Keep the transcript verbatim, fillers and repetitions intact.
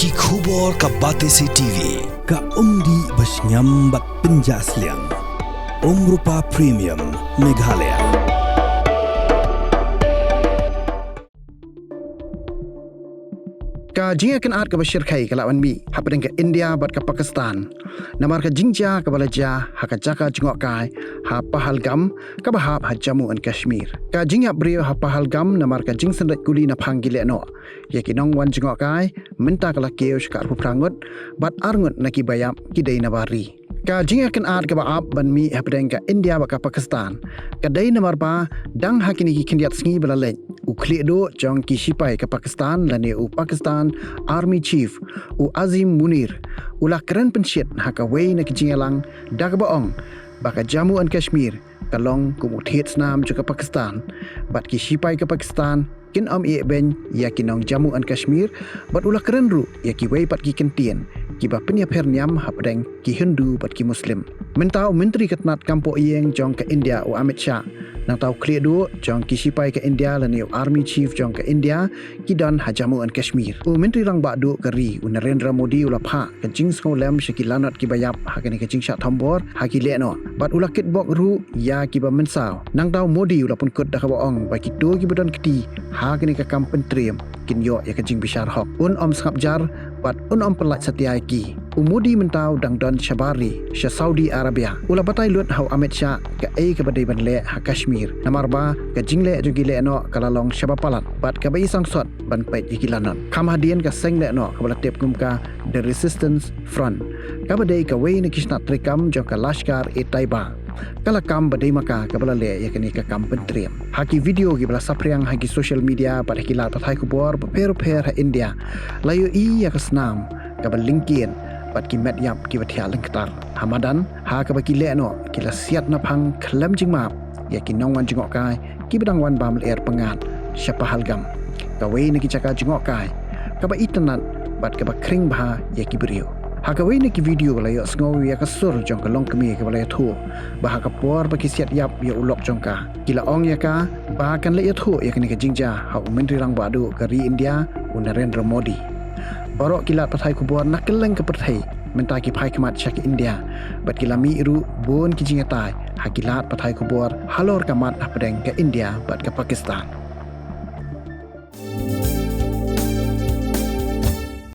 Ki khubor ka Batesi T V, ka umdih ba shngiam bad pynjah sliang. Umrupa Premium, Meghalaya. Ka jingïakynad kaba shyrkhei ka la wan mih hapdeng ka India bad ka Pakistan namar ka jingjia kaba la jia ha ka jaka jngohkai ha Pahalgam, kaba hap ha Jammu and Kashmir. Ka jingïap briew ha Pahalgam namar ka jingsynreit kuli naphang ki lehnoh ïa ki nongwan jngohkai mynta ka la kiew sha ka arphew phra ngut, bad ar ngut na kiba ïap ki dei na bar ri. Ka jingïakynad kaba ap ban mih hapdeng ka India bad ka Pakistan ka dei namar ba dang ha kine ki khyndiat sngi ba la leit, u khlieh duh jong ki shipai ka Pakistan lane u Pakistan Army Chief, u Azim Munir, u la kren pynshit ha kawei na ki jingïalang da kaba ong ba ka Jammu and Kashmir ka long kum u thied snam jong ka Pakistan, bad ki shipai ka Pakistan kin ym ïehbeiñ ïa ki nong Jammu and Kashmir, bad u la kren ruh ïa kiwei pat ki kyntien kiba pynïapher niam hapdeng ki Hindu bad ki Muslim. Mynta u Myntri ka tnad kam pohïing jong ka India, u Amit Shah, nangta u khlieh duh jong ki shipai ka India lane u Army Chief jong ka India ki don ha Jammu and Kashmir. U Myntri Rangbah Duh ka ri, u Narendra Modi, u la phah ka jingsngewlem sha ki lanot kiba ïap ha kane ka jingshah thombor ha ki lehnoh, bad u la kitbok ruh ïa kiba mynsaw. Nangta u Modi u la pynkut da kaba ong ba kito kiba don kti ha kane ka kam pyntriem kin ïoh ïa ka jingbishar hok. Un ym sngap jar bad un ym pyllait satia ïa ki. U Modi mynta u dang don shabar ri sha Saudi Arabia. U la batai lut ha u Amit Shah kaei kaba dei ban leh ha Kashmir namar ba ka jingleh jong ki lehnoh ka la long shaba palat bad kaba i sangsot ban peit ïa ki lanot. Kham hadien, ka seng lehnoh kaba la tip kum ka The Resistance Front, kaba dei kawei na ki shnat treikam jong ka Lashkar-e-Taiba, ka la kam ba dei ma ka kaba la leh ïa kane ka kam pyntriem. Ha ki video kiba la saphriang ha ki social media bad ha ki lad pathai khubor bapher bapher ha India, la ïohi ïa ka snam kaba lyngkien bad ki met ïap kiba thiah lyngktar. Ha madan, ha kaba ki lehnoh ki la siat naphang khlem jingmap ïa ki nongwan jngohkai kiba dang wan bam lyer pyngngad sha Pahalgam, kawei na ki jaka jngohkai kaba itynnad bad kaba khring bha ïa ki briew. Ha kawei na ki video la ïohsngew ïa ka sur jong ka longkmie kaba la ïathuh ba ha ka por ba ki siat ïap ïa u lok jong ka, ki la ong ïa ka ba kan leit ïathuh ïa kane ka jingjia ha u Myntri Rangbah Duh ka ri India, u Narendra Modi. Baroh ki lad pathai khubor na kylleng ka pyrthei mynta ki phai khmat sha ka India, bad ki la mih ruh bun ki jingïatai ha ki lad pathai khubor halor ka mat hapdeng ka India bad ka Pakistan.